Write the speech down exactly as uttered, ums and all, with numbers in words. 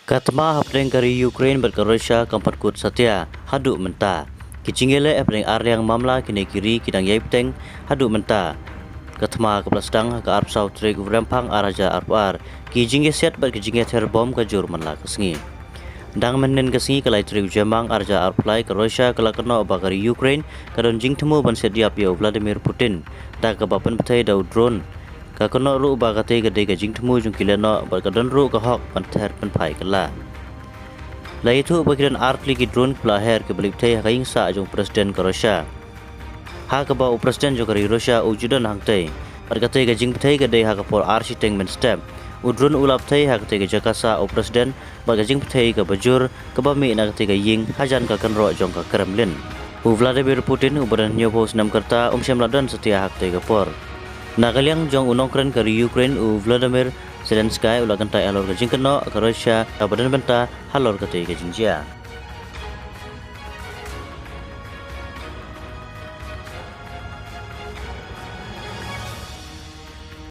Ka thma hapdeng ka ri Ukraine bad ka Russia kam pat kut satia haduh mynta. Ki jingïaleh hapdeng arliang mamla kine ki ri ki dang ïai bteng haduh mynta. Ka thma ka plasdang ha ka arphew saw tarik u Rymphang ar hajar arphew ar. Ki jingïasiat bad ki jingïather bom ka jur man la ka sngi. Dang mynnin ka sngi ka lai tarik u Jymmang ar hajar arphew lai ka Russia ka la kynnoh ba ka ri Ukraine ka don jingthmu ban siat ïap ïa u Vladimir Putin da kaba pynbthei da u drone. Ka kynnoh ruh ba katei ka dei ka jingthmu jong ki lehnoh bad ka don ruh ka hok ban ther pynphai kylla. La ïathuh ba ki don ar tylli ki drone kiba la her kiba la ïoh bthei ha ka ïing sah jong u President ka Russia. Ha kaba u President jong ka ri Russia u ju don hangtei. Bad katei ka jingbthei ka dei ha ka por ar shiteng mynstep. U drone u la bthei ha katei ka jaka sah u President bad ka jingbthei kaba jur kaba mih na katei ka ïing hajan ka kynroh jong ka Kremlin. U Vladimir Putin uba don hynñiewphew snem ka rta um shym la don satia ha katei ka por. Na ka liang jong u nongkren ka ri Ukraine u Volodymyr Zelensky u la kyntait halor ka jingkynnoh ka Russia kaba don bynta halor katei ka jingjia.